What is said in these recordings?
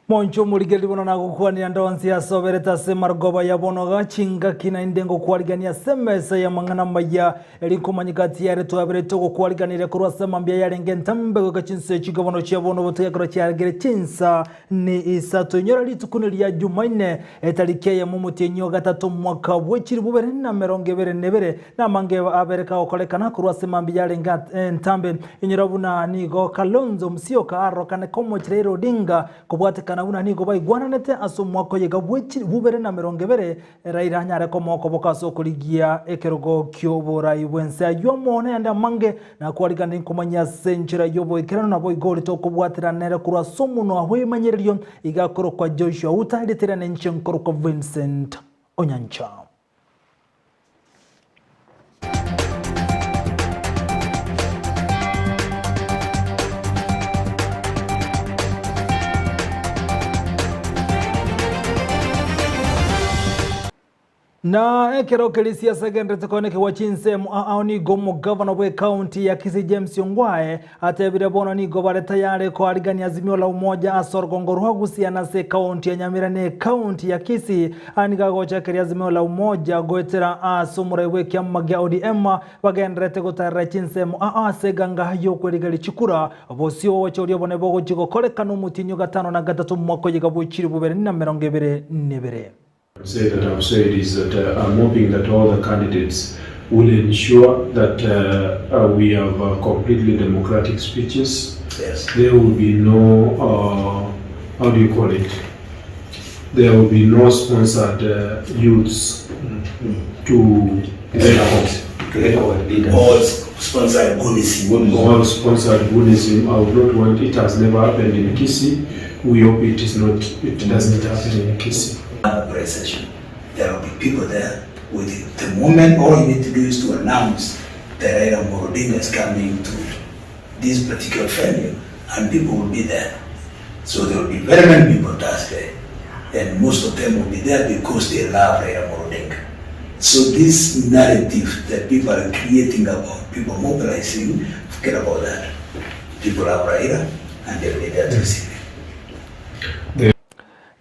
Monche omorigereria bono nagokwanera ndonsi ase oberete ase marogoba ya bono iga chingaki naende ngokwarigania ase emesa y'amang'ana amaya eri nkomanyeka ati yare twaberete ogokwariganiria korwa ase mambia yarenge entambe goika chinsa echi iga bono chia bono obotuko ekero chiarengire chinsa ni isato. Inyora rituko neria Jumaine etariki eyemo omotienyi o gatato omwaka bwe chilifu bibere na emerongo ebere na ebere na amange abere kagokorekana korwa ase mambia yarenge entambe. Inyora buna nigo Kalonzo Musyoka arorokane komochia Raila Odinga kobwatekana buna nigo baigwananete ase omwaka oye iga bwe chilifu bibere na emerongo ebere Raila anyare komoa okoboko ase okorigia ekerogo ki'oborai bw'ense. Ayio amo nayande amange nakwarigane nkomanyia ase enchera y'oboikeranu naboigo ore tokobwaterana nere korwa ase omonwa bw'ebimanyererio iga akorokwa Joshua Uta, rieta nenche nkorokwa Vincent Onyancha. Na ekero keria siasa egenderete koenekigwa chinsemo ao nigo omogavana bw'ecounty ya Kisii James Ongwae atebire bono nigo bare tayari koarigania Azimio la Umoja ase orogongo rwa Gusii na ase ecounty ya Nyamira na ecounty ya Kisii. Aya nigo agocha keria Azimio la Umoja goetera ase omorai bw'ekiama gia ODM bagendererete gotarera chinsemo ao ase eganga y'okwerigeria chikura. Bosio obochori obonene bogochia gokorekana omotienyi o gatano na gatato omwaka oye gabwechire bobere na emerongo ebere nebere. Say that I've said is that uh, I'm hoping that all the candidates will ensure that uh, uh, we have uh, completely democratic speeches. Yes. There will be no, uh, how do you call it? There will be no sponsored uh, youths to All sponsored Goonism. All sponsored Goonism. I would not want it has never happened in Kisii. We hope it is not, it doesn't happen in Kisii. Mobilization. There will be people there with you. The moment all you need to do is to announce that Raila Amolo Odinga is coming to this particular venue and people will be there. So there will be very many people Thursday and most of them will be there because they love Raila Amolo Odinga. So this narrative that people are creating about people mobilizing, forget about that. People love Raila and they will be there to receive him.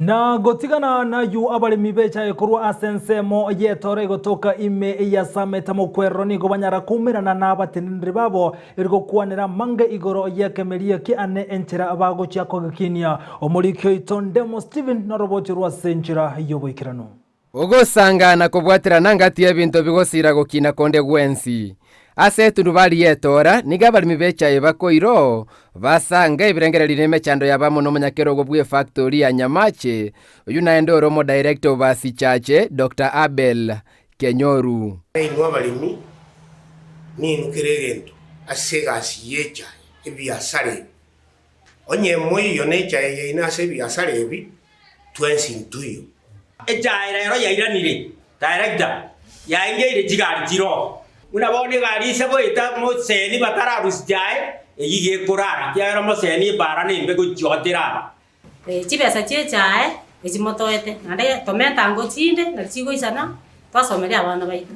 Na gotigana nayio abaremi b'echaye korwa ase ensemo y'etooro egotoka ime ya Sameta mokwerero nigo banyara koumerana nabateneneri babo eri gokwanera amange igoro y'ekemeria kiane enchera bagochia kogekinia. Omoriki oito Ndemo Stephen noroboti rw'ase enchera y'oboikeranu. Ogosangana kobwaterana ngati y'ebinto bigosira gokina konde gwensi. Ase etundubari y'etoora nigo abaremi b'echaye bakoira oo, basange ebirengererio na emechando yabo amo nomonyakerogo bw'efactori ya Nyamache, oyio naende ore omodirector o Basichache, Doctor Abel Kenyoru. Inwe abaremi, ninwe kera egento ase egasi y'echaye, ebiasara ebi. Onye moiyo nechaye yaino ase ebiasara ebi, twensi ntoiyo. Echaye rero yairanire, director, yaingeire chigari chiroo. Buna bono egari ise goeta moseni batararusia chae, eyio iga ekorara, ekiagera moseni ebara nembe gochia otera aba. Chibesa chi'echae echi motoete, naende tomenta ango chinde nari chigoisana, twasomeria abana baito.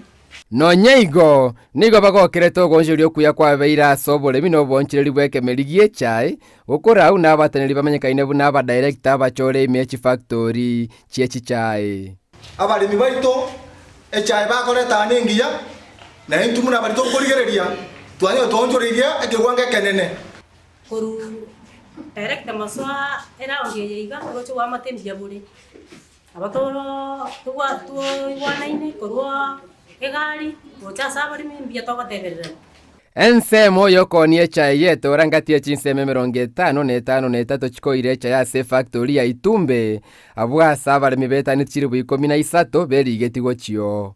Nonya igo, nigo bagokerete ogoonchoreria okuya kwabeire ase oboremi na oboonchoreri bw'ekemeri gi'echae, gokorau na abateneneri bamanyekaine buna abadirector abachore ime ye chifactori chie chichae. Abaremi baito echae bakoreta aa nengiya, na intwe buna baria tokorigereria twanyora twaonchoreirie ekewango ekenene. Korwa director mosoa eround eye iga, oroche oboamate mbuya bore. Nabo twaigwanaine korwa egari gocha ase abaremi mbuya togotebererania. Ensemo y'okoonia echae y'etoora ngati ye chinsemo emerongo etano na etano na etato chikoira echae ase efactori ya Itumbe, abwo ase abaremi betaneti chilifu ikomi na isato berigetie gochio.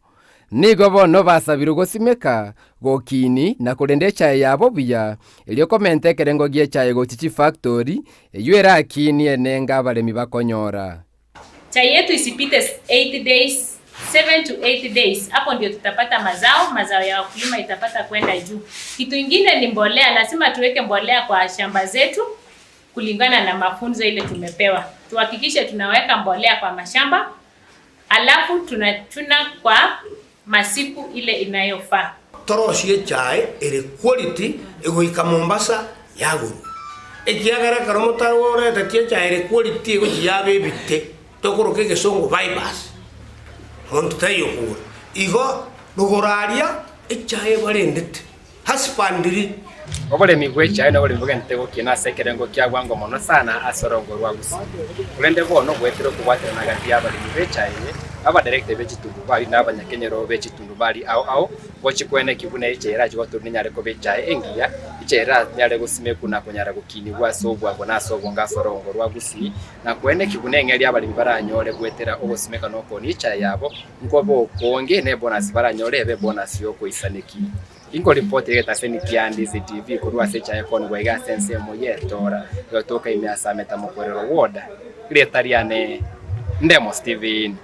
Nigo bono basabirwe gosimeka, gokini, na korenda echae yabo buya, erio komenta ekerengo gi'echae gochia chifactori, eyio erakinie nenga abaremi bakonyora. Chai yetu isipite 8 days, 7 to 8 days, hapo ndio tutapata mazao, mazao ya wakulima itapata kwenda juu. Kitu ingine ni mbolea, lazima tuweke mbolea kwa shamba zetu kulingana na mafunzo ile tumepewa. Tuhakikishe tunaweka mbolea kwa mashamba, alafu tunachuna kwa masiku ile inayofaa. Torosie echae ere quality egoika Mombasa yagorwa. Ekiagera ekero motaroreteti echae ere quality egochia yaba ebite, tokoroka egesongo fibres, monto taiyo okogora. Igo rogoro aria echae ebarendete, husbandry. Oboremi bw'echae noboremi bogenderete gokina ase ekerengo kia bwango mono sana ase orongo rwa Gusii. Korende bono goetera okobwaterana gati y'abaremi b'echae eye, abadirector be chitundubari na abanyakenyoro be chitundubari ao ao gochia koeneki buna echae erache gotorwa nenyare koba echae engiya, echae eranyare gosimekwa na konyara gokinigwa ase obwango na ase obonge ase orongo rwa Gusii, na koeneki buna eng'eria abaremi baranyore goetera ogosimeka na okoonia echae yabo nkobe okonge na ebonus baranyore ebe ebonus y'okoisaneki. Inkoripoti egetaseni kia Ndizi TV korwa ase echaye konigwa iga ase ensemo y'etoora egotoka ime ase Ameta Mokorero Ward. Rieta riane Ndemo Steven.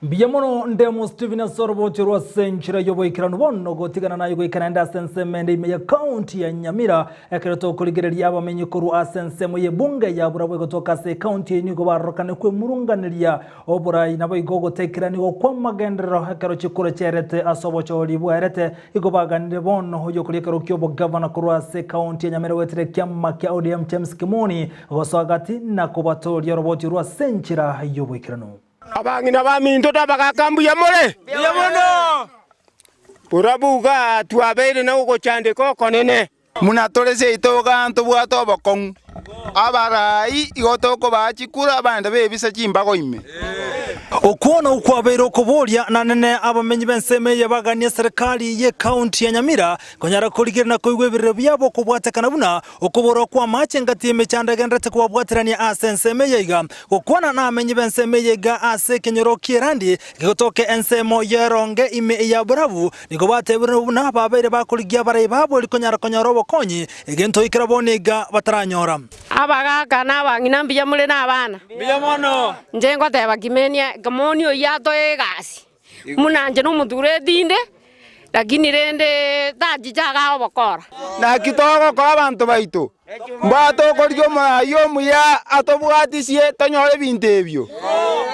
Mbuya mono Ndemo Steven ase oroboti orwo ase enchera y'oboikeranu bono gotigana naye goika naende ase ensemo ende ime ya county ya Nyamira ekero tokorigereria abamenyi korwa ase ensemo y'ebunge ya Burabwo egotoka ase ecounty eyio nigo barorokane kwemurunganeria Oborai naboigo ogotaikeranigwa kw'amagenderero ekero chikura chiaerete ase obochori bwaerete, igo baganire bono oyokoria ekero ki'obogavana korwa ase ekaunti ya Nyamira goetera ekiama kia ODM James Kimoni gosoa gati na kobatooria oroboti orwo ase enchera y'oboikeranu. Abang'ina baminto tabagaka mbuya more? Mbuya mono! Borabu iga twabeire nogochandeka okonene. Buna tore seito iga ntobwate obokong'u, abarai igo tokobaa chikura abande bebisa chimbago ime. Okwo nokwo kwabeire okoboria nanene abamenyi b'ensemo eye baganie serikali y'ecounty ya Nyamira konyara korigereria na koigwa ebirero biabo okobwatekana buna okoborwa kw'amache engati y'emechando egendererete kobabwaterania ase ensemo eye iga. Gokwana namenyi b'ensemo eye iga ase ekenyoro ki'erandi gegotoka ensemo y'eronge ime ya Borabu Nigo batebire buna babeire bakorigia abarai babo erio konyara konyora obokonyi, egento goikera bono iga bataranyora. Abagaaka na abang'ina mbuya more na abana? Mbuya mono. Inche ngoteba kimenia kimoni oyio atoe egasi, buna inche nomotureti inde, lakini rende tachicha igaa obokora. Naki togokora abanto baito? Mbaa tokorigia omoraai omuya atobwatisie tonyore ebinto ebio.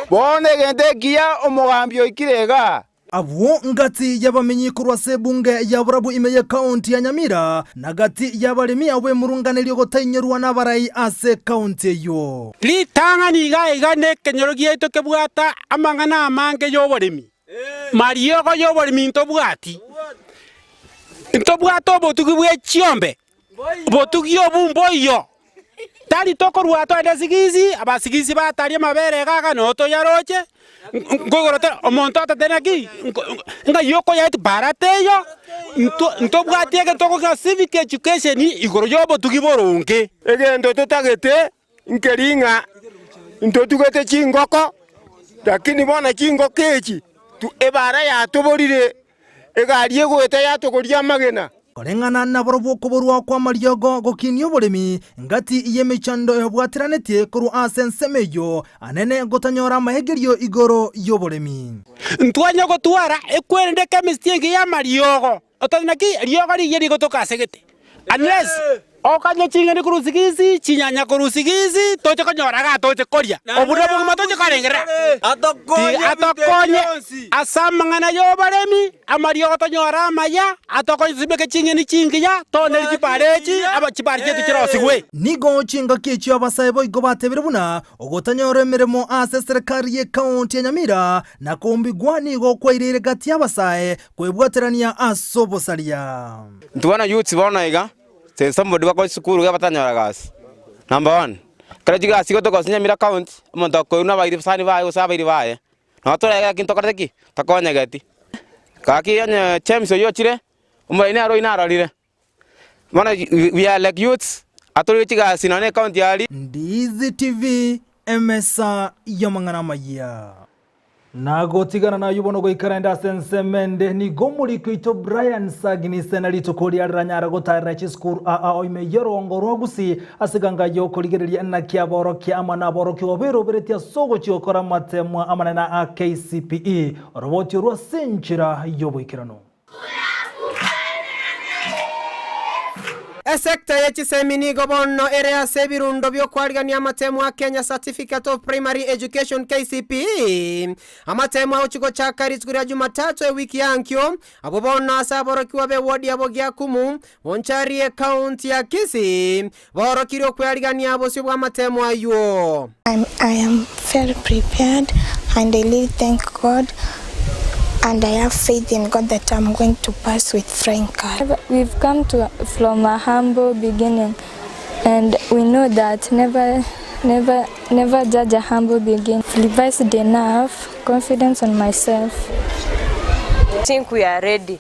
Bono egento ekiya omogambi oikire igaa. Abwo ngati y'abamenyi korwa ase ebunge ya Borabu ime y'ekaunti ya Nyamira, na gati y'abaremi abwo emurunganerio gotainyorwa nabarai ase ekaunti eyio. Ritang'ani iga iga nekenyoro giaito kebwate amang'ana amange y'oboremi. Mariogo y'oboremi ntobwati. Ntobwate obotugi bwe chiombe, obotugi obu mboiyo. Tari tokorua twende sigisi, abasigisi bataria amabere iga iga noo toyaroche, nkoigoro tore omonto atatebia naki ng'ai okoyaetia bara teiyo, nto ntobwati egento togokera civic education igoro ya obotugi boronge. Egento totagete nkeri ng'a ntotugete chingoko, lakini bono chingoko echi ebara yatoborire. Egari egoeta yatogoria amagena. Koreng'ana nabarobwo okoborwa kw'amariogo gokinia oboremi, ngati y'emechando ebwateranetie korwa ase ensemo eyio, anene gotanyora amaegerio igoro y'oboremi. Ntwanya gotwara ekwerende chemistry engiya y'amariogo, otari naki riogo rigiya rigotoka ase gete unless okanye ching'eni korwa sigisi, chinyanya korwa sigisi, toche konyora igaa toche koria. Obwo nobwo obogima toche korengerera. Ti atokonye ase amang'ana y'oboremi, amariogo tonyore amaya, atokonye tosimeke ching'eni chingiya, tooneri chibare echi, aba chibare chiaito chirosigwe. Nigo chingaki echio abasae boigo batebire buna ogotanyora emeremo ase eserekari y'ecounty ya Nyamira na kombigwa nigo kwaireire gati y'abasae kwebwaterania ase obosaria. Intwe bono youths bono iga, since somebody bakore chisukuru iga batanyora gasi, number one, ekero chigasi igo tokosi Nyamira county, omonto akoirwa na abairi basani baye gose abairi baye, nabo toraiga lakini tokorete ki? Tokonyegeti. Gaki onye James oywo ochire, omoraia nere oywo narorire, bono we are like youths, atorire chigasi nonye na ecounty aria. Ndiizi TV, emesa y'amang'ana amayia. Na gotigana nayio bono goika rende ase ensemo ende, nigo omoriki oito Brian Saginise na rituko riria riranyare gotaarera chisukuru aa ime y'orogongo rwa Gusii ase eganga y'okorigereria naki aborokia amo naborokigwa beroberetie ase ogochia gokora amatemwa amanene a KCPE, oroboti orwo ase enchera y'oboikeranu. Esecta ye chisemi nigo bono ere ase ebirundo bi'okwarigania amatemo a Kenya Certificate of Primary Education, KCPE. Amatemo agochia gochaka rituko ria Jumatatu ewiki ya ankio, abwo bono ase aborokigwa b'ewodi ya Bogiakumu, Bonchari ekaunti ya Kisii, baorokirie okwearigania bosio bw'amatemo ayio. I am very prepared and I really thank God and I have faith in God that I'm going to pass with flying colours. We've come to from a humble beginning and we know that never never never judge a humble beginning. Revised enough, confidence on myself. Think we are ready.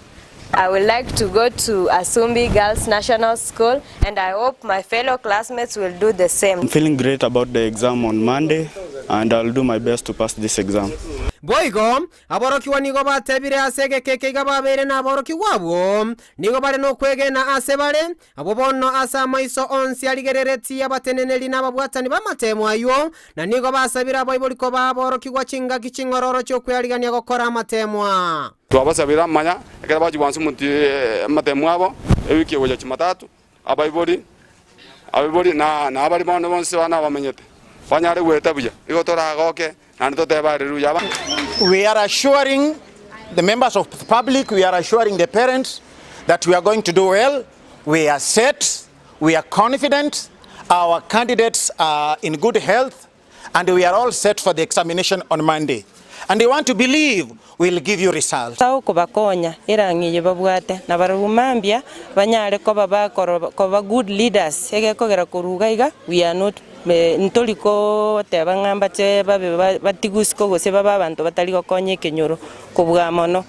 I would like to go to Asumbi Girls National School and I hope my fellow classmates will do the same. I'm feeling great about the exam on Monday and I'll do my best to pass this exam. Boigo, aborokigwa nigo batebire ase egeka eke iga babeire naborokigwa abwo, nigo bare nokwegena ase bare, abwo bono ase amaiso onsi arigereretie abateneneri na ababwatani b'amateemo ayio, na nigo basabire abaibori koba aborokigwa chingaki ching'ororo chi'okwearigania gokora amateemwa. Twabasabire amaya, ekero bachia gwansa omonto amatemo abo, ewiki egocha Jumatatu, abaibori, abaibori na na abare bono bonsi abana abamenyete, banyare goeta buya. Igo toragoke, naende totebe haleluya. Aba. We are assuring the members of the public, we are assuring the parents that we are going to do well, we are set, we are confident, our candidates are in good health and we are all set for the examination on Monday and we want to believe we will give you results. Tokobakonya erang'i eye babwate, na barabwo mambia banyare koba bakoro koba good leaders, egekogera korwa iga iga we are not ntori koteba ng'a mbache babe batigwe isiko gose babe abanto batari gokonya ekenyoro kobua mono.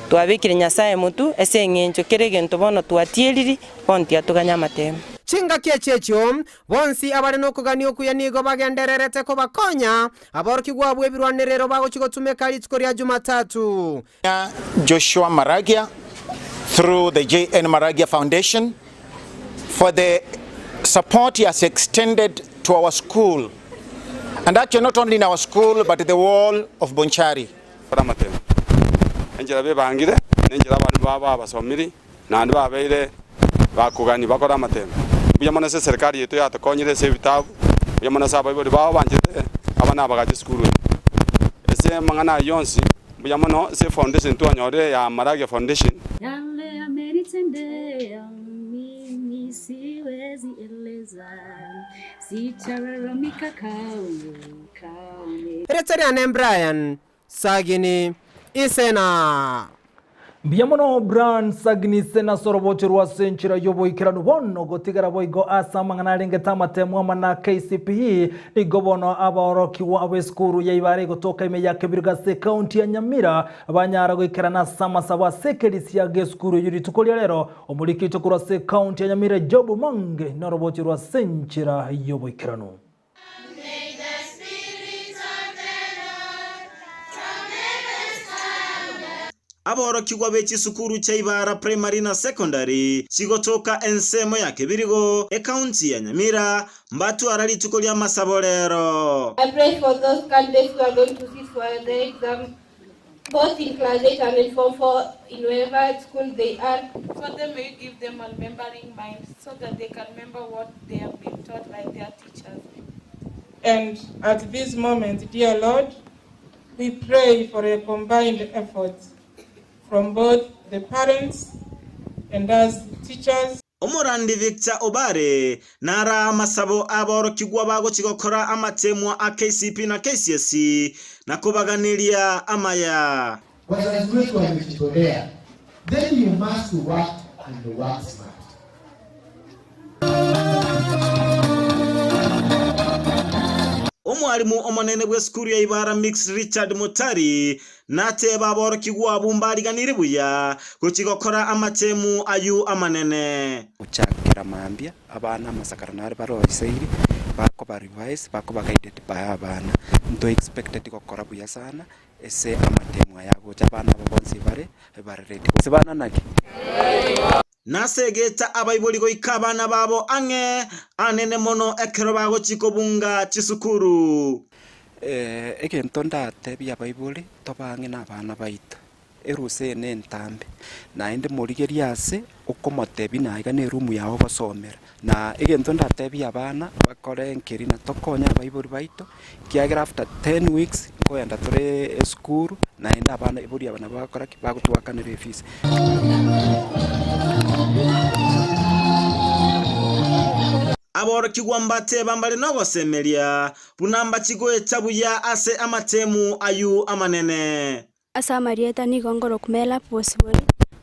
Twabekire Nyasaye motwe ase eng'encho kera egento bono twatieriri, bono tiatoganya amatemo. Chingaki echi echio Bonsi abare nokogania okuya nigo bagendererete kobakonya aborokigwa abwo ebirwanerero bagochia gotumeka rituko ria Jumatatu. Joshua Maragia through the JN Maragia Foundation for the support he has extended to our school and actually not only in our school but the whole of Bonchari. Amatemo, enchera bebangire, na enchera abande babo babasomiri, Naende babeire bakogania bakore amatemo. Mbuya mono ase eserikari yaito yatokonyire ase ebitabu, mbuya mono ase abaibori bao banchete abana bagacha esukuru eye. Ase amang'ana ayio onsi, mbuya mono ase efoundation twanyorire ya Maragia Foundation. Yale amenitendea mimi siwezi eleza, sitalalamika kamwe kamwe. Erieta riane Brian Sagini Isena. Mbuya mono Brian Sagini Isena ase orobocho rwa ase enchera y'oboikeranu bono gotigara boigo ase amang'ana arengete amatemu amo na KCPE nigo bono abaorokigwa ab'esukuru ya Ibare egotoka ime ya Kebirigo ase ekaunti ya Nyamira banyara goikerana ase amasabo ase ekerisia gi'esukuru eyio rituko ria rero omoriki oito korwa ase ekaunti ya Nyamira Job Mange norobocho rwa ase enchera y'oboikeranu. Aborokigwa be chisukuru chia Ibara Primary na Secondary chigotoka ensemo ya Kebirigo, ekaunti ya Nyamira, mbatwara rituko ri'amasabo rero. I pray for those candidates who are going to sit for the exam both in class 8 and in form 4 in wherever school they are. Father, may you give them a remembering mind so that they can remember what they have been taught by their teachers. And at this moment, dear Lord, we pray for a combined effort from both the parents and us teachers. Omorandi Victor Obare nara amasabo aborokigwa bagochia gokora amatemwa a KCPE na KCSE na kobaganeria amaya. Wazazi wetu wamejitolea, then you must work and work smart. Omwalimu omonene bw'esukuru ya Ibara Mixed Richard Mutari nateba aborokigwa abwo mbariganire buya gochia gokora amatemu ayio amanene. Gochakera mambia, abana amasakara nare baroiseiri, bakoba revise, bakoba guided by abana. Nto expected gokora buya sana ase amatemu aya agocha abana aba bonsi bare bare ready. Gose bana naki? Nasegete abaibori goika abana babo ang'e anene mono ekero bagochia kobunga chisukuru. Egento ndatebie abaibori, tobe ang'e nabana baito. Erusa eye nentambe, naende morigerie ase okomotebia na iga neroom yago ogosomera. Na egento ndatebie abana bakore nkeri na tokonye abaibori baito, ekiagera after ten weeks nkoenda tore esukuru naende abana abaibori aba nabo bagokora ki? Bagotwakanera efees. Aborokigwa mbateba mbare nogosemeria, buna mbachi goeta buya ase amatemu ayio amanene. Ase amarieta nigo nkorokwa Merab Bosibori,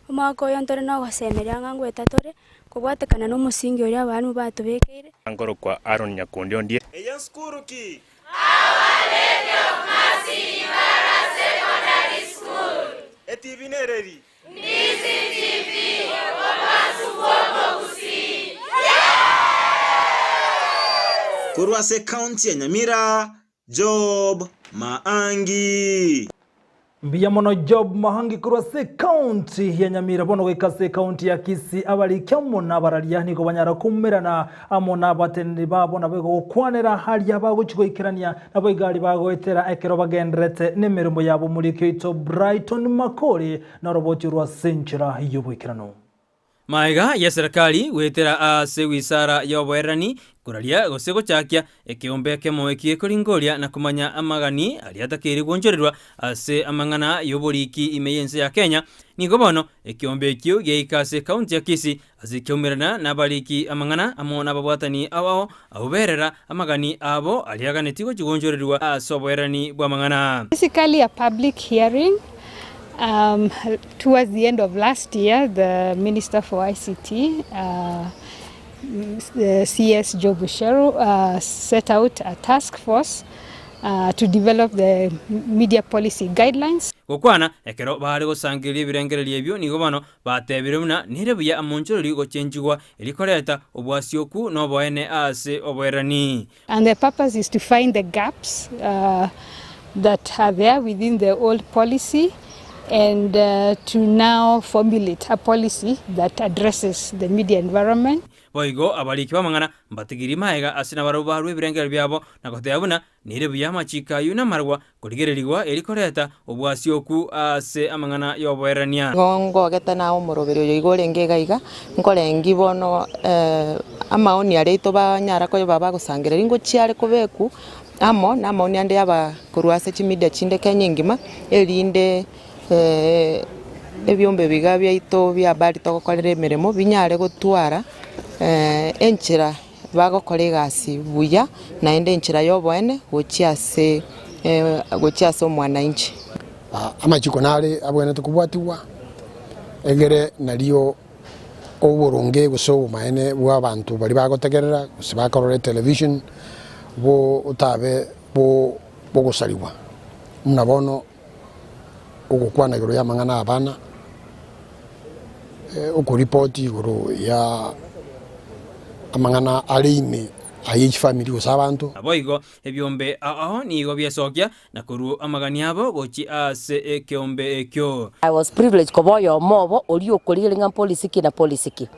omwaka oyo ntore nogosemeria ng'a ngoeta tore, kobwatekana nomosingi oria abalimu batobekeire. Nkorokwa Aaron Nyakundi Ondie. Eye nsukuru ki? Etibi nereri? Korwa ase ekaunti ya Nyamira, Job Maangi. Mbuya mono Job Mahangi korwa ase ekaunti ya Nyamira bono goika ase ekaunti ya Kisii abariki amo nabararia nigo banyara koumerana amo nabateneneri babo nabo igo gokwanera aria bagochia goikerania nabo igo aria bagoetera ekero bagendererete nemeremo yabo Omoriki oito Brighton Makori noroboti orwa ase enchera yoboikeranu. Magega y'eserekari goetera ase wisara y'oboererani, koraria gose gochakia ekeombe ekemo eki gekoringoria na komanya amagani aria atakeire gwonchorerwa ase amang'ana y'oboriki ime y'ense ya Kenya, nigo bono ekeombe ekio giaika ase ekaunti ya Kisii ase kiaumerana nabariki amang'ana amo nababwatani ao ao abwo berera amagani abo aria aganetie gochia gwonchorerwa ase oboererani bw'amang'ana. Basically a public hearing Um, towards the end of last year, the Minister for ICT, uh, the CS Joe Busheru, uh, set out a task force uh, to develop the media policy guidelines. Gokwana ekero baare gosangereria ebirengererio ebio nigo bono batebire buna nere buya amonchorori gochenchigwa erio koreta obwasioku na oboene ase oboerani. And the purpose is to find the gaps uh, that are there within the old policy and uh, to now formulate a policy that addresses the media environment. Boigo abariki b'amang'ana mbatigirie magega ase nabarabwo barue ebirengererio biabo, na goteba buna nere buya amachiiko ayio namarwa korigererigwa erio koreta obwasioku ase amang'ana y'oboerania. Igo ngogete naye omoroberi oyo iga orenge iga iga, nkorengi bono amaoni aria aito banyara koba bagosangereria ngochia are kobekwa amo na amaoni ande aba korwa ase chimedia chinde Kenya engima, erinde ebiombe biga biaito bia habari togokorera emeremo binyare gotwara enchera bagokora egasi buya, naende enchera y'oboene gochia ase gochia ase omwananchi. Amachiko nare abwenerete kobwatigwa, egere nario oboronge gose obomaene bw'abanto baria bagotegerera gose bakorora etelevision botabe bogosarigwa. Buna bono ogokwana igoro y'amang'ana y'abana, okoripoti igoro ya amang'ana are ime aye chifamiri gose abanto. Naboigo ebiombe ao ao nigo biesokia na korua amagani abo gochia ase ekeombe ekio. I was privileged koba oyomo obo oria okorigereria ng'a policy ki na policy ki.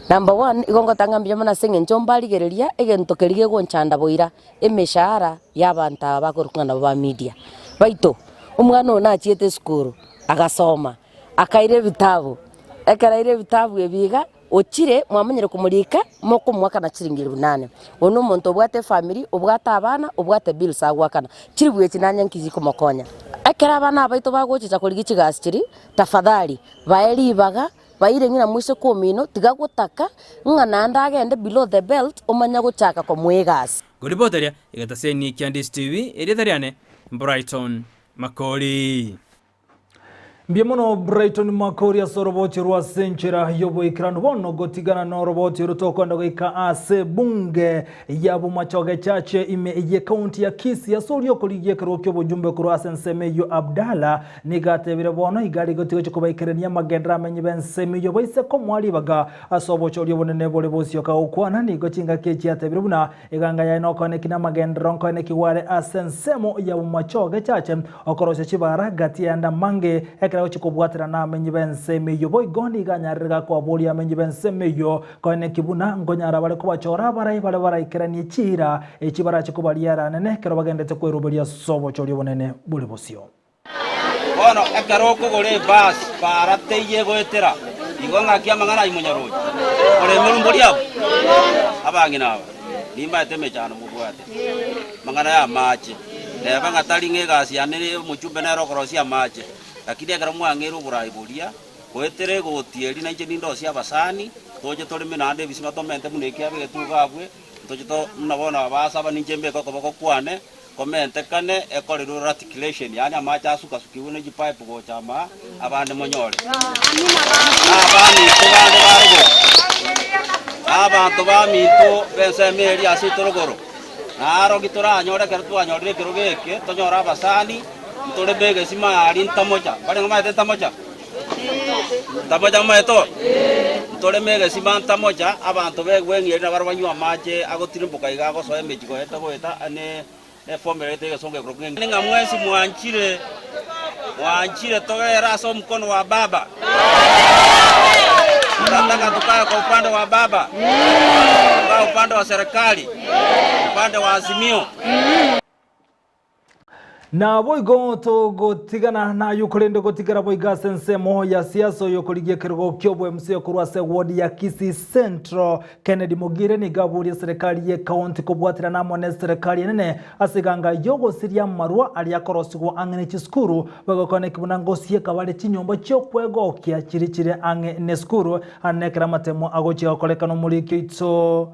Number one, igo ngotanga mbuya mono ase eng'encho mbarigereria egento keria kegonchanda boira, emeshahara ya abanto aba bakorokwa ng'a nabo ba media. Baito, omwana oyo nachiete esukuru, agasoma, akaira ebitabu, ekero aire ebitabu ebi iga, ochire mwamanyire komorika, mokomoakana chiringi elfu nane. Oyo na omonto obwate efamiri, obwate abana, obwate bills agoakana, chiribu echi nanye nki chikomokonya? Ekero abana aba baito bagochicha korigia chigasi chiria, tafadhali bae ribaga Baire ng'ina moiseke omino, tiga gotaka ng'a naende agende below the belt omanye gochaka komoa egasi. Koripoteria egetaseni kia DCTV, erieta riane Brighton Makori. Mbuya mono Brighton Makori ase oroboti rwa ase enchera y'oboikeranu. Bono gotigana noroboti oro tokoenda goika ase bunge ya Bomachoge Chache ime y'ekaunti ya Kisii ase oria okorigia ekerogo ki'obojumbe korwa ase ensemo eyio Abdalla Nigo atebire bono iga rigochi gochia kobaikerania amagenderero amenyi b'ensemo eyio baise komoa ribaga ase obochori obonene bore bosioka gokwana. Nigo chingaki echi atebire buna eganga yaye nokoeneki namagenderero nkoenekigwa are ase ensemo ya bomacho gechache okorosia chibara gati y'ayande amange ekero agochia kobwaterana namenyi b'ensemo eyio. Boigo nigo anyarire gakoaboria amenyi b'ensemo eyio koeneki buna nkonyara bare kobachora abarai bare baraikeranie chiira echi barache kobariera anene ekero bagendete kweroberia ase obochori obonene bore bosio. Bono ekero okogora ebasi para teiyo egoetera, igo ng'aki amang'ana ayio monyaroche? Ore emerumbo riabo? Abang'ina aba, nimbaete emechando mobwate, amang'ana y'amache. Neba ng'a tari ng'a egasi yane omochumbe nere okorosia amache, lakini ekero mwang'eire oborai boria, goetera egoti eria nainche nindosie abasani, toche toreme naende ebisima tomente buna ekiabe egetugo abwe, ntoche to buna bono abasaba ninche mbeke okoboko kwane, Komentekane ekorerwe raticulation, yaani amache asukasukigwe ne chipipe gocha ama abande monyore. Abaminto bande ba rogoro, abanto baminto b'ensemo eria ase rogoro, naroki toranyore ekero twanyorire ekerogo eke, tonyore abasani, ntoreme egesima aria ntamocha. Mbarenge omanyete ntamocha? Ntamocha momaete oo? Ntoreme egesima ntamocha, abanto b'egweng'i eria nabarabwo banywe amache agotirimboka iga agosoa emechie goeta goeta ne neformula gete egesongo ekorokwa ng'a ng'a mwensi mwanchire, mwanchire togere ase omokono wa baba. Tunataka tukae kwa upande wa baba, tukae upande wa serikali, upande wa Azimio. Naboigo togotigana naye korende gotigara boigo ase ensemo ya siasa oyo okorigia ekerogo ki'oboMCA korwa ase ward ya Kisii Central Kennedy Mogire nigo aborie eserekari ye county kobwaterana amo neserekari enene ase eganga yogosiria amarwa aria akorosigwa ang'e ne chisukuru bagokwana ekebuna ngosieka bare chinyomba chiokwegokia chiria chire ang'e nesukuru ande nekero amatemo agochia gokorekana omoriki oito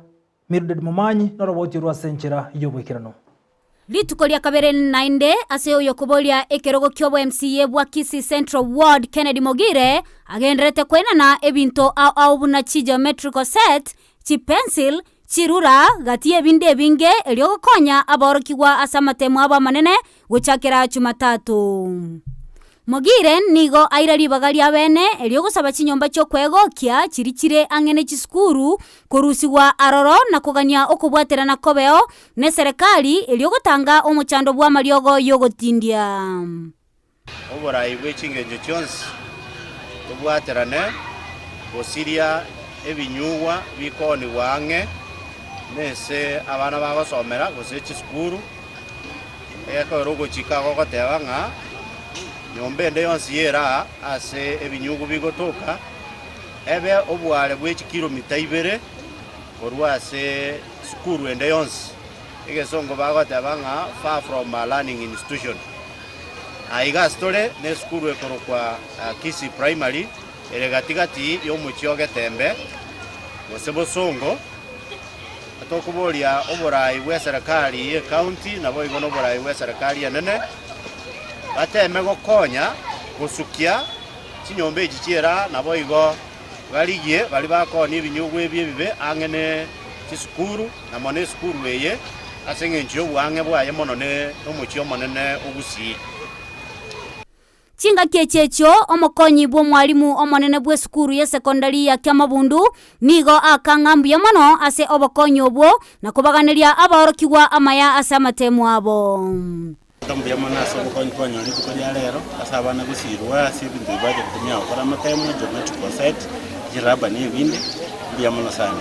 Mildred Momanyi noroboti orwo ase enchera y'oboikeranu. Rituko ria kabere naende ase oyokoboria ekerogo ki'obo MCA bwa Kisii Central Ward Kennedy Mogire agenderete koenana ebinto ao ao buna chi geometrical set, chi pencil, chirura gati y'ebinde ebinge erio gokonya aborokigwa ase amatemo abo amanene gochakera Jumatatu. Mogire nigo aira ribaga ria bene erio gosaba chinyomba chi'okwegokia chiria chire ang'e ne chisukuru korusigwa aroro na kogania okobwaterana kobeo neserekari erio gotanga omochando bw'amariogo y'ogotindia. Oborai bwe chingencho chionsi tobwaterane gosiria ebinyugwa bikoonigwa ang'e nese abana bagosomera gose chisukuru. Egekorera ogochika gogoteba ng'a nyomba ende yonsi y'eraa ase ebinyugu bigotoka ebe oboare bwe chikilomita ibere korwa ase sukuru ende yonsi. Egesongo bagoteba ng'a far from a learning institution. Aiga ase tore nesukuru ekorokwa Kisii Primary ere gati gati y'omochie o Getembe gose Bosongo. Tokoboria oboraai bw'eserekari y'ecounty naboigo noboraai bw'eserekari enene, bateme gokonya gosukia chinyomba echi chi'eraa, naboigo barigie baria bakoonia ebinyugwa ebi ebibe ang'e ne chisukuru, na mono esukuru eye, ase engencho y'oboang'e bwaye mono ne omochie omonene o Gusii. Chingaki echi echio omokonyi bw'omwalimu omonene bw'esukuru y'esekondari ya Kiamabundu nigo aaka ng'a mbuya mono ase obokonyi obwo na kobaganeria abaorokigwa amaya ase amatemu abo. Mbuya mono ase obokonyi twanyora rituko ria rero ase abana gosirwa ase ebinto ebi bacha gotumia gokora amatemo, geometrical set, chiraba na ebinde, mbuya mono sana.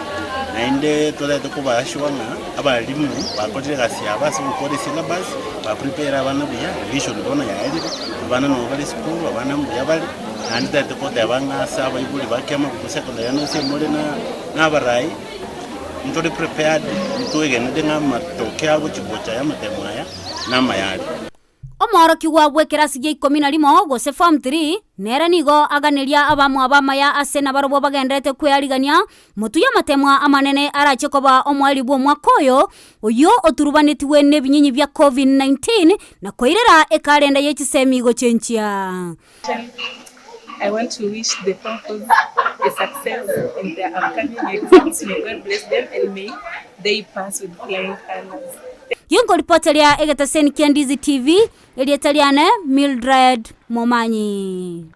Naende torete koba assure ng'a abalimu bakorire egasi yabo ase gokora esyllabus, ba prepare abana buya, revision bono yaerire, abana nabo bare esukuru, abana mbuya bare, naende torete koteba ng'a ase abaibori ba Kiamabuku secondary ase more na na abarai, ntore prepared, ntwegenete ng'a amatoke agochi gocha aya amatemo aya, namaya are. Omworokigwa bw'ekerasi gia ikomi na rimo, gose Form Three, nere nigo aganeria abamwabo amaya ase nabarobwo bagendererete kwearigania motwe y'amatemwa amanene arache koba omoerio bw'omwaka oyo, oyio oturubanetigwe nebinyinyi bia Covid-19 na koirera ekarenda ye chisemi gochenchia. I want to wish the form fours a success in their upcoming exams. May God bless them and may they pass with flying colors. Ginkoripoteria egetaseni kia Ndizi TV, erieta riane Mildred Momanyi.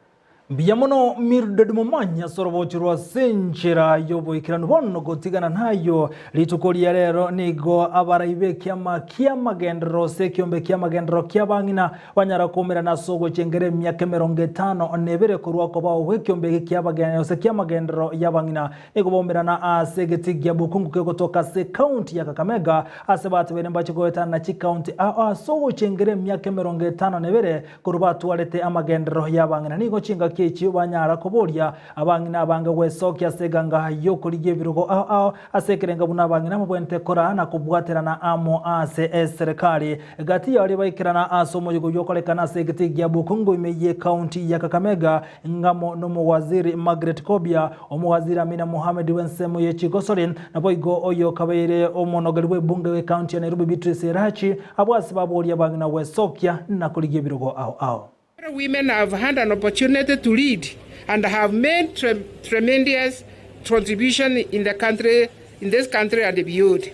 Mbuya mono Mildred Momanyi ase orobochi rwa ase enchera y'oboikeranu. Bono gotigana nayo rituko ria rero nigo abarai b'ekiama ki'amagenderero ase ekiombe ki'amagenderero ki'abang'ina banyara koumerana ase ogochengera emiaka emerongo etano na ebere korwa okobao gw'ekiombe eke ki'abageni gose ki'amagenderero y'abang'ina. Nigo baumerana ase egetii gia Bukungu kegotoka ase ekaunti ya Kakamega ase batebeire mbache goetanana chikaunti ao ase ogochengera emiaka emerongo etano na ebere Korwa batwarete amagenderero y'abang'ina, nigo chingaki echio banyara koboria abang'ina abange gwesokia ase eganga y'okorigia ebirogo ao ao ase ekerengo buna abang'ina babwenerete koraa na kobwaterana amo ase eserekari. Gati y'abaria baikerana ase omoyega oyio okorekana ase egetii gia Bukungu ime y'ecounty ya Kakamega ng'amo n'omowaziri Margaret Kobia, omowaziri Amina Mohamed bw'ensemo ye chigosori, naboigo oyo okabeire omonogeri bw'ebunge bw'ecounty ya Nairobi Beatrice Elachi. Abwo ase baboria abang'ina gwesokia na korigia ebirogo ao ao. Women have had an opportunity to lead and have made tremendous contribution in the country, in this country and beyond.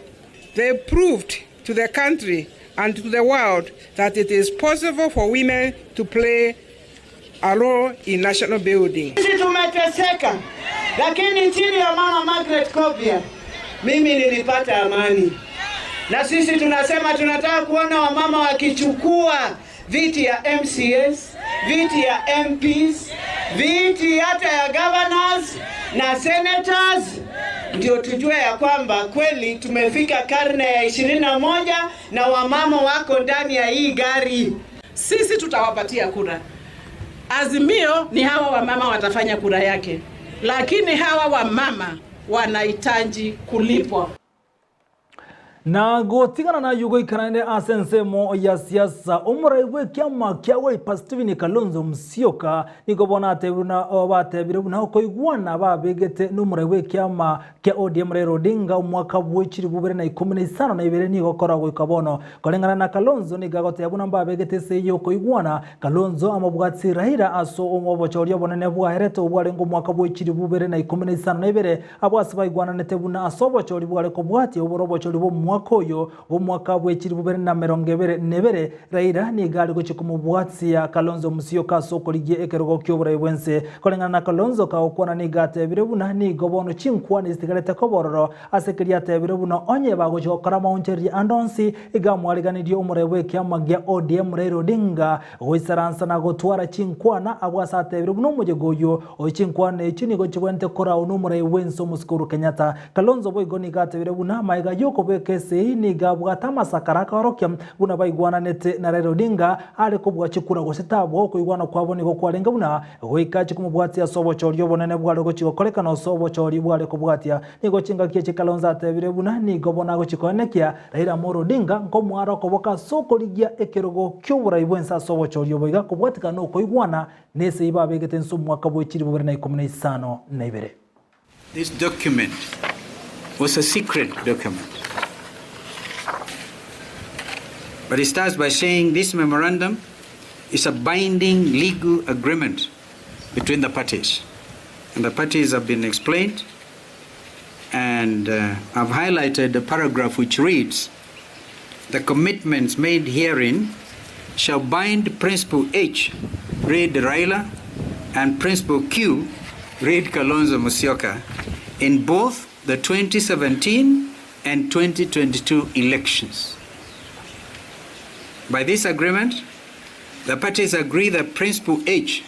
They proved to the country and to the world that it is possible for women to play a role in national building. Sisi tumeteseka, lakini chini ya mama Margaret Kobia mimi nilipata amani, na sisi tunasema tunataka kuona wamama wakichukua viti ya MCAs, viti ya MPs, viti hata ya governors na senators, ndio tujue ya kwamba kweli tumefika karne ya 21 na wamama wako ndani ya hii gari. Sisi tutawapatia kura. Azimio ni hawa wamama watafanya kura yake, lakini hawa wamama wanahitaji kulipwa. Na gotigana nayo goikaranire ase ensemo ya siasa omorai bw'ekiama kia Wiper Stephen Kalonzo Musyoka nigo bono atebire buna batebire buna okoigwana babegete n'omorai bw'ekiama kia ODM Raila Odinga omwaka bwe chilifu bibere na ikomi na isano na ibere nigo okora goika bono. Koreng'ana na Kalonzo nigo agoteba buna mbabegete ase eyio okoigwana Kalonzo amobwatsie Raila ase obochori obonene bwaerete obwarenge omwaka bwe chilifu bibere na ikomi na isano na ibere abwo ase baigwananete buna ase obochori bware kobwatia obore obochori bw'omwaka oyo bw'omwaka bwe chilifu bibere na emerongo ebere na ebere Raila nigo are gochia komobwatia Kalonzo Musyoka ase okorigia ekerogo ki'oborai bw'ense. Koreng'ana na Kalonzo kagokwana nigo atebire buna nigo bono chinkwana echitigarete koba ororo ase keria atebire buna onye bagochia gokora amaonchoreria ande onsi iga amwariganirie omorai bw'ekiama gia ODM Raila Odinga goisaransa na gotwara chinkwana abwo ase atebire buna omoyega oyio oyo chinkwana echio nigo chigwenerete korao nomorai bw'ense omosike Uhuru Kenyatta. Kalonzo boigo nigo atebire buna amaiga y'okobeka esegi nigo abwate amasakara akaorokia buna baigwananete na Raila Odinga are kobua chikura gose tabua okoigwana kwabo nigo kwarenge buna goika achie komobwatia ase obochori obonene bware gochia gokorekana ase obochori bware kobwatia. Nigo chingaki echi Kalonzo atebire buna nigo bono agochia koenekia Raila Amolo Odinga nkomoare okoboka ase okorigia ekerogo ki'oborai bw'ense ase obochori obo iga kobwatikana nokoigwana nesegi babegete inse omwaka bwe chilifu bibere na ikomi na isano na ibere. This document was a secret document. But it starts by saying this memorandum is a binding legal agreement between the parties. And the parties have been explained. And I've highlighted the paragraph which reads The commitments made herein shall bind Principal H, read Raila, and Principal Q, read Kalonzo Musyoka, in both the 2017 and 2022 elections. By this agreement, the parties agree that Principal H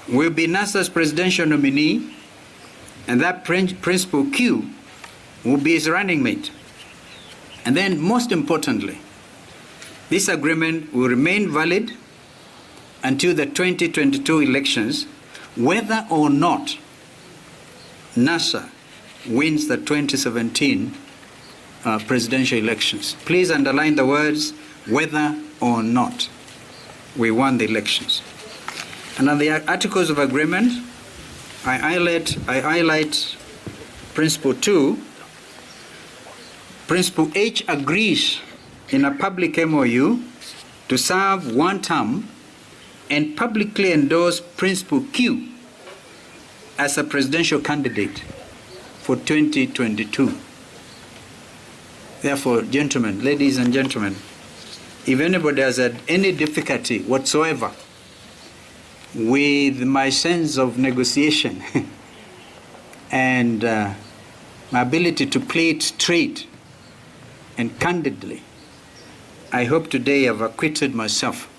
will be NASA's presidential nominee and that Principal Q will be his running mate. And then, most importantly, this agreement will remain valid until the 2022 elections, whether or not NASA wins the 2017 presidential elections. Please underline the words whether or not we won the elections. And on the articles of agreement, I highlight Principle 2. Principle H agrees in a public MOU to serve one term and publicly endorse Principle Q as a presidential candidate for 2022. Therefore, gentlemen, ladies and gentlemen, if anybody has had any difficulty whatsoever With my sense of negotiation and my ability to play it straight and candidly, I hope today I've acquitted myself.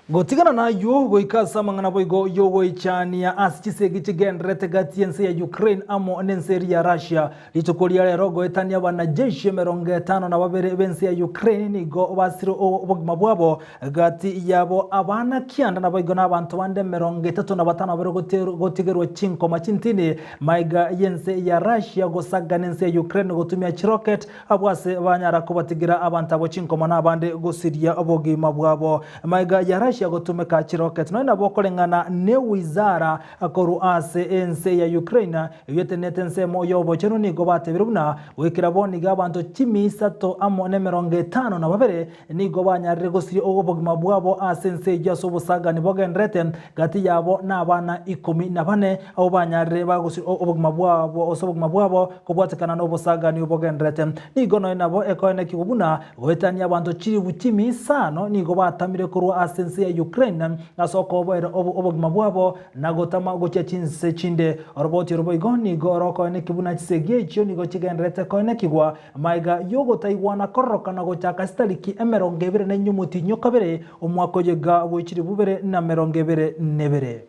Gotigana nayio, goika ase amang'ana boigo y'ogoichania ase chisegi chigendererete gati y'ense ya Ukraine amo nense eria ya Russia. Rituko ria rero goetania abanajeshi 52 b'ense ya Ukraine nigo basire obogima bwabo Gati yabo abana kianda naboigo nabanto bande 35 babere gotigerwa chinkoma chintini maiga y'ense ya Russia gosaga nense ya Ukraine gotumia chirocket abwo ase banyara kobatigira abanto abo chinkoma na abande gosiria obogima bwabo maiga ya Russia gotumeka chirocket nonya nabo koreng'ana newizara Korwa ase ense ya Ukraine, eyio etenenete ensemo y'obochenu nigo batebire buna goikera bono iga abanto chimia isato amo nemerongo etano na babere nigo banyarire gosiria obogima bwabo ase ense eyio ase obosagani bogendererete gati yabo nabana 14 abwo banyarire bagosiria obogima bwabo ase obogima bwabo kobwatekana nobosagani bogendererete. Nigo nonya nabo ekoenekigwa buna goetania abanto chilifu chimia isano nigo batamire korwa ase ense ya Ukraine Ase okoboera obogima bwabo na gotama gochia chinse chinde. Oroboti oro boigo nigo rokoenekigwa buna chisegi echio nigo chigendererete koenekigwa magega y'ogotaigwana kororokana gochaka chitariki 24 omotienyi o kabere omwaka oyo iga bwe chilifu bibere na 22.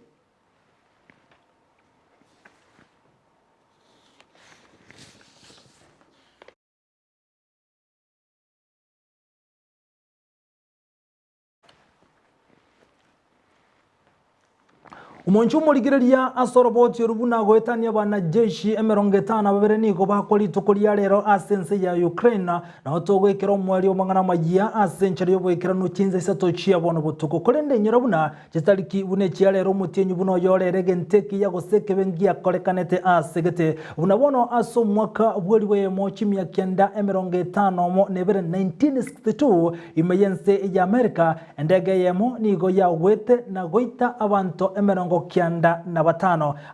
Omonche omorigereria ase oroboti oru buna goetania abanajeshi 52 nigo bakwa rituko ria rero ase ense ya Ukraine, nao togoikera omoerio bw'amang'ana amayia ase enchera y'oboikeranu chinsa isato chia bono botuko. Korende inyora buna chitariki buna echia rero omotienyi buna oyorere egento ekiya gose ekebe ngiakorekanete ase gete buna bono ase omwaka bw'elifu eyemo chimia kianda 52, 1962, Ime y'ense y'Amerika, endege eyemo nigo yagwete na goita abanto 95.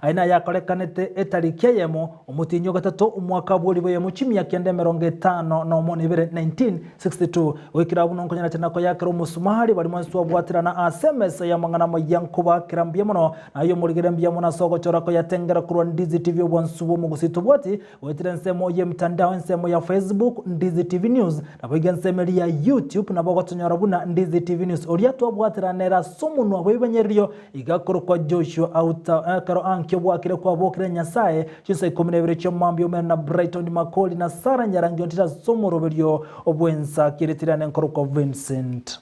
Aya nayakorekanete etariki eyemo, omotienyi o gatato, omwaka bw'oribo eyemo chimia kianda 52, 1962. Goikera abwo nonkonyara tena koyakera omosumari baria mwensi twabwaterana ase emesa y'amang'ana amaya nkobakera mbuya mono, na aye omorigere mbuya mono ase ogochora koyatengera korwa Ndizi TV obwansu bw'omogusii tobwati Goetera ensemo y'emitandao ensemo ya Facebook, Ndizi TV News, naboigo ensemo eria ya YouTube nabo ogotonyora buna Ndizi TV News. Oria twabwaterana nere ase omonwa bw'ebimanyererio iga akorokwa Joshua Auta. Ekero ankio bwakire kwabokire Nyasae, chinsa ikomi na ibere chi'omambia omene na Brighton Makori na Sarah Nyarangi ontire ase omoroberio bw'ensa kiretirane nkorokwa Vincent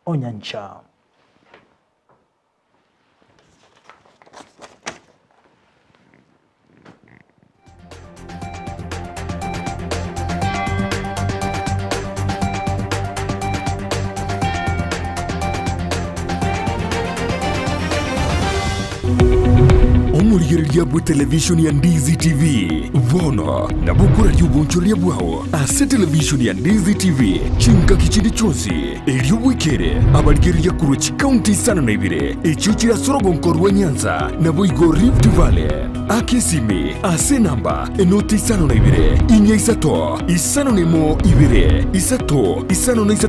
Onyancha. Omorigereria bw'etelevishoni ya Ndizi TV bono nabo okoraria obonchoreria bwao ase televishoni ya Ndizi TV chingaki chinde chionsi. Erio bwekere abarigereria korwa chikaunti isano na ibere echio chire ase orogonko rwa Nyanza, naboigo Rift Valley. Aka esimi ase enamba enoti isano na ibere, inya isato, isano na emo, ibere, isato, isano na isato.